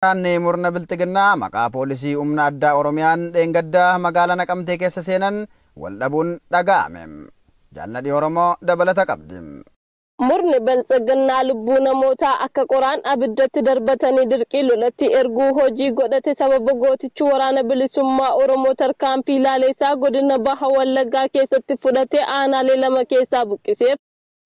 Waraanni murna Bilxiginnaa maqaa poolisii humna addaa Oromiyaan dheengaddaa magaalaa Naqamtee keessa seenan wal dhabuun dhaga'ame. Jaalladhi Oromoo dabalata qabdi. Murni Bilxiginnaa lubbuu namootaa akka qoraan abiddatti darbatanii dirqii lolatti erguu hojii godhate sababa gootichi waraana bilisummaa Oromoo tarkaanfii laaleessaa godina Baha Wallaggaa keessatti fudhatee aanaalee 2 keessaa buqqiseef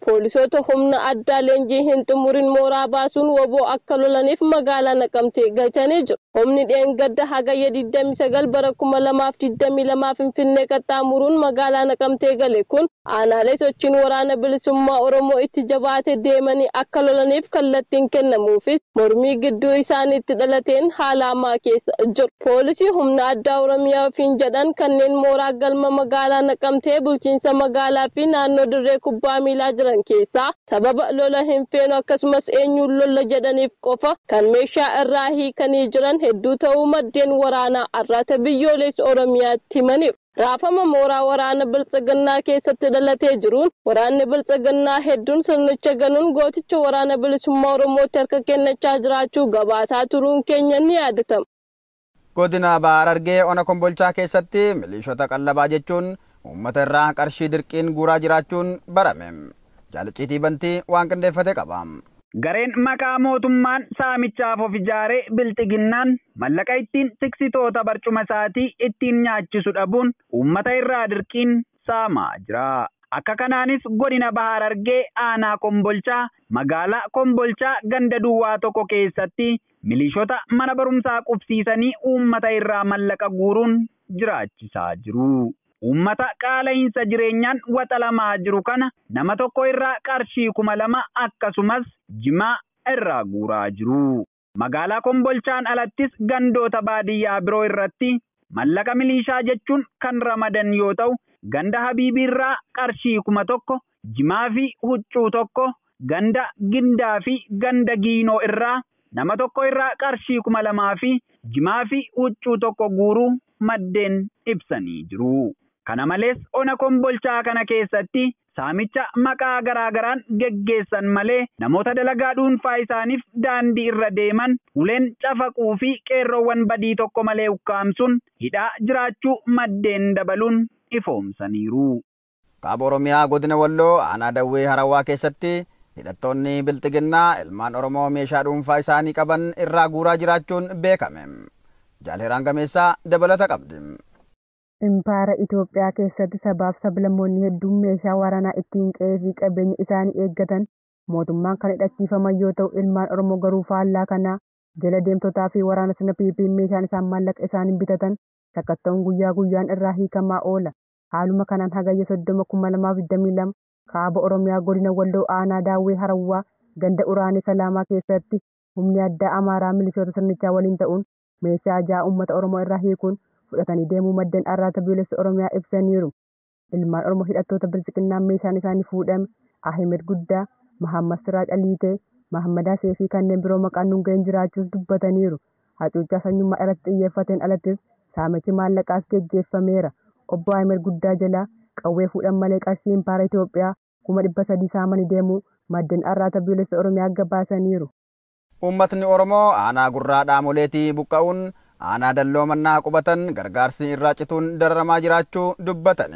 poolisoota humna addaa leenjii hin xumurin mooraa baasuun woboo akka lolaniif magaalaa Naqamtee galchanii jiru. Humni dheengadda hagayya 29 bara 2022 Finfinnee qaxxaamuruun magaalaa Naqamtee gale kun aanaalee sochiin waraana bilisummaa Oromoo itti jabaate deemanii akka lolaniif kallattiin kennamuufis mormii gidduu isaaniitti dhalateen haala hamaa keessa jiru. Poolisii humna addaa Oromiyaa ofiin jedhan kanneen mooraa galma magaalaa Naqamtee bulchiinsa magaalaa fi naannoo dirree kubbaa miilaa jiran keessaa sababa lola hin feenu akkasumas eenyuun lola jedhaniif qofa kan meeshaa irraa hiikanii jiran hedduu ta'uu maddeen waraanaa Arraata Biyyoolessa Oromiyaatti himaniiru. Raafama mooraa waraana Bilxiginnaa keessatti dhalatee jiruun waraanni Bilxiginnaa hedduun sirnicha ganuun gooticha waraana bilisummaa Oromootti harka kennachaa jiraachuu gabaasaa turuun keenya ni yaadatama. Godina Baha Harargee ona Kombolchaa keessatti milishoota qallabaa jechuun uummata irraa qarshii dirqiin guuraa jiraachuun barame. Jaaliciitii bantii waan qindeeffate qaba. Gareen maqaa mootummaan saamichaaf of ijaaree Bilxiginnaan mallaqa ittiin tiksitoota barcuma isaatii ittiin nyaachisu dhabuun uummata irraa dirqiin saamaa jira. Akka kanaanis godina Baha Harargee aanaa Kombolchaa magaalaa Kombolchaa ganda duwwaa tokko keessatti milishoota mana barumsaa qubsiisanii uummata irraa mallaqa guuruun jiraachisaa jiru. Uummata qaala'insa jireenyaan waxalamaa jiru kana nama tokko irraa qarshii 2000 akkasumas jimaa irraa guuraa jiru. Magaalaa Kombolchaan alattis gandoota baadiyyaa biroo irratti mallaqa milishaa jechuun kan ramadan yoo ta'u, ganda Habiibii irraa qarshii 1000, jimaa fi huccuu 1, ganda Gindaa fi ganda Giinoo irraa nama tokko irraa qarshii 2000 fi jimaa fi huccuu 1 guuruu maddeen ibsanii jiru. Kana malees ona Kombolchaa kana keessatti saamicha maqaa garaagaraan geggeessan malee namoota dalagaa dhuunfaa isaaniif daandii irra deeman uleen cafaquu fi qeerroowwan badii tokko malee ukkaamsuun hidhaa jiraachuu maddeen dabaluun ifoomsaniiru. Kaaba Oromiyaa godina Walloo aanaa Dawwee Harawaa keessatti hidhattoonni Bilxiginnaa ilmaan Oromoo meeshaa dhuunfaa isaanii qaban irraa guuraa jiraachuun beekame. Jaalheraan Gameessaa dabalata qabdi. Impaara Itoophiyaa keessatti sabaaf sablammoonni hedduun meeshaa waraanaa ittiin qe'ee fi qabeenya isaanii eeggatan mootummaan kan hidhachiifaman yoo ta'u, ilmaan Oromoo garuu faallaa kanaa jala deemtotaa fi waraana sirna PP meeshaan isaan maallaqa isaaniin bitatan sakatta'uun guyyaa guyyaan irraa hiikamaa oola. Haaluma kanaan hagayya 30 2022 kaaba Oromiyaa godina Walloo aanaa Daawwee Harawwaa ganda Uraanee Salaamaa keessatti humni addaa Amaaraa milishoota sirnichaa waliin ta'uun meeshaa 6 uummata Oromoo irraa hiikuun fudhatanii deemuu maddeen Arraata Biyyoolessa Oromiyaa ibsaniiru. Ilmaan Oromoo hidhattoota Bilxiginnaan meeshaan isaanii fuudhame Ahimed Guddaa, Mahammad Siraaj Aliitee, Mahammad Hasee fi kanneen biroo maqaan nuun ga'een jiraachuus dubbataniiru. Hacuuccaa sanyummaa irratti xiyyeeffateen alattis saamichi maallaqaas geggeeffameera. Obbo Ahimed Guddaa jalaa qawwee fuudhan malee qarshii impaara Itoophiyaa 300,000 saamanii deemuu maddeen Arraata Biyyoolessa Oromiyaa gabaasaniiru. Uummatni Oromoo aanaa gurraa dhaamoleetii buqqa'uun aanaa dalloo mannaa qubatan gargaarsi irraa cituun dararamaa jiraachuu dubbatan.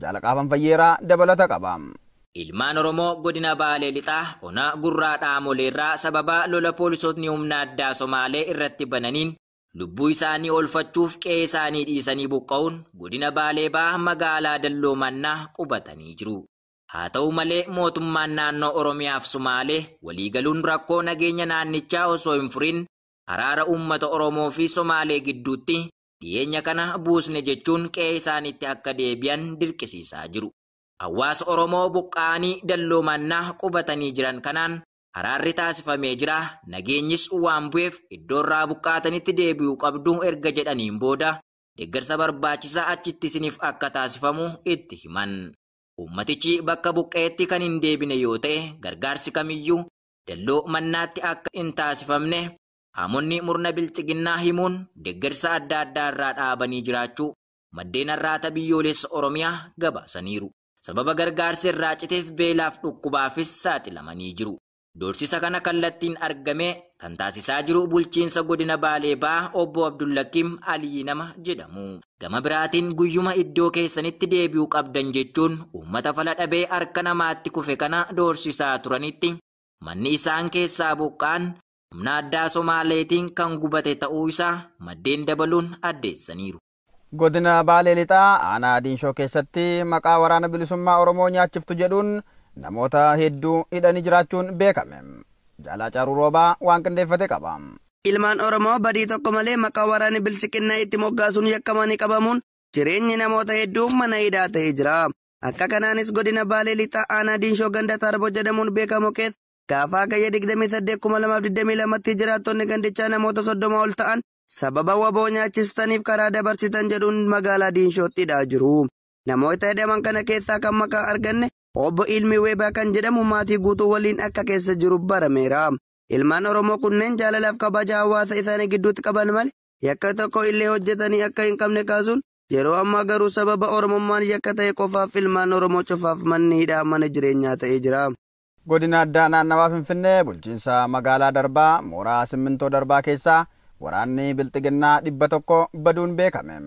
Jaalaqaafan Fayyeeraa dabalata qaba. Ilmaan Oromoo godina Baalee Lixaa ona gurraa dhaamoleerraa sababa lola poolisootni humna addaa Somaalee irratti bananiin lubbuu isaanii oolfachuuf qe'ee isaanii dhiisanii buqqa'uun godina Baalee Bahaa magaalaa dalloo mannaa qubatanii jiru. Haa ta'u malee mootummaan naannoo Oromiyaaf Somaalee waliigaluun rakkoo nageenya naannichaa osoo hin furin araara uummata Oromoo fi Somaalee gidduutti dhiyeenya kana buusne jechuun qe'ee isaaniitti akka deebi'an dirqisiisaa jiru. Hawaasa Oromoo buqqa'anii dalloo mannaa qubatanii jiran kanaan araarri taasifamee jira. Nageenyis waan bu'eef iddoorraa buqqaatanitti deebi'uu qabdu erga jedhaniin booda deeggarsa barbaachisaa achitti isiniif akka taasifamu itti himan. Uummatichi bakka buqqa'etti kan hin deebine yoo ta'e gargaarsi kamiyyuu dalloo mannaatti akka hin taasifamne qaamonni murna Bilxiginnaa himuun deeggarsa adda addaa irraa dhaabanii jiraachuu maddeen Arraata Biyyoolessa Oromiyaa gabaasaniiru. Sababa gargaarsi irraa citeef beelaaf dhukkubaafis saaxilamanii jiru. Doorsisa kana kallattiin argame kan taasisaa jiru bulchiinsa godina Baalee Bahaa obbo Abdullakiim Aliyyi nama jedhamu. Gama biraatiin guyyuma iddoo keessanitti deebi'uu qabdan jechuun uummata fala dhabee harka namaatti kufe kana doorsisaa turanitti manni isaan keessaa buqqaan humna addaa Somaaleetiin kan gubate ta'uu isaa maddeen dabaluun addeessaniiru. Godina Baalee Lixaa aanaa Diinshoo keessatti maqaa waraana bilisummaa Oromoo nyaachiftu jedhuun namoota hedduu hidhanii jiraachuun beekame. Jaalaa Caaruu Roobaa waan qindeeffate qaba. Ilmaan Oromoo badii tokko malee maqaa waraana bilisiqinnaa itti moggaasuun yakkamanii qabamuun jireenyi namoota hedduu mana hidhaa ta'ee jira. Akka kanaanis godina Baalee Lixaa aanaa Diinshoo ganda Taarboo jedhamuun beekamu keessa gaafa Hagayya 28,2022 jiraattonni gandichaa namoota 30 ol ta'an sababa waboo nyaachiftaniif karaa dabarsitan jedhuun magaalaa Diinshootti hidhaa jiru. Namoota hidhaman kana keessaa kan maqaa arganne obbo Ilmi Weebaa kan jedhamu maatii guutuu waliin akka keessa jiru barameera. Ilmaan Oromoo kunneen jaalalaaf kabaja hawaasa isaanii gidduutti qaban malee yakka tokko illee hojjetanii akka hin qabne kaasuun yeroo ammaa garuu sababa Oromummaan yakka ta'e qofaaf ilmaan Oromoo cufaaf manni hidhaa mana jireenyaa ta'ee jira. Godina addaa naannawaa Finfinnee bulchiinsa magaalaa Darbaa mooraa Simmintoo Darbaa keessaa waraanni Bilxiginnaa 100 baduun beekame.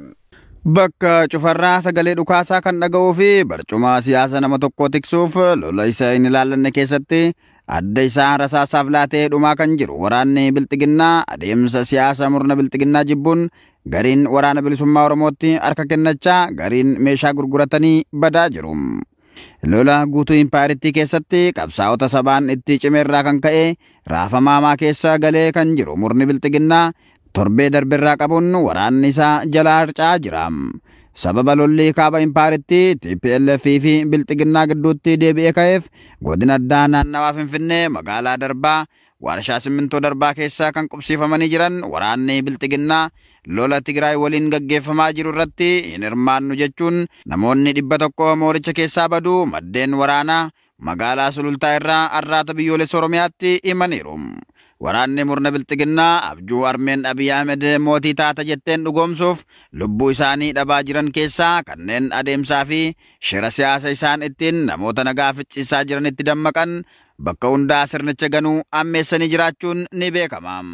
Bakka cufarraa sagalee dhukaasaa kan dhaga'uu fi barcuma siyaasa nama tokkoo tiksuuf lola isa hin ilaallanne keessatti adda isaa rasaasaaf laatee dhumaa kan jiru waraanni Bilxiginnaa adeemsa siyaasa murna Bilxiginnaa jibbuun gariin waraana bilisummaa Oromootti harka kennachaa gariin meeshaa gurguratanii badaa jiru. Lola guutuu impaayiritti keessatti qabsaa'ota sabaan itti cimeerraa kan ka'e raafamaa hamaa keessa galee kan jiru murni Bilxiginnaa torbee darberraa qabuun waraanni isaa jala harca'aa jira. Sababa lolli kaaba impaayiritti TPLF fi Bilxiginnaa gidduutti deebi'ee ka'eef godina addaa naannawaa Finfinnee magaalaa Darbaa warshaa Simmintoo Darbaa keessa kan qubsiifamanii jiran waraanni Bilxiginnaa lola Tigraay waliin gaggeeffamaa jiru irratti hin hirmaannu jechuun namoonni 100 mooricha keessaa baduu maddeen waraanaa magaalaa Sulultaa irraa Arraata Biyyoolessa Oromiyaatti himaniiru. Waraanni murna Bilxiginnaa abjuu armeen Abiy Ahmed mootii taata jetteen dhugoomsuuf lubbuu isaanii dhabaa jiran keessaa kanneen adeemsaa fi shira siyaasa isaan ittiin namoota nagaa ficciisaa jiranitti dammaqan bakka hundaa sirnicha ganuu ammeessanii jiraachuun ni beekama.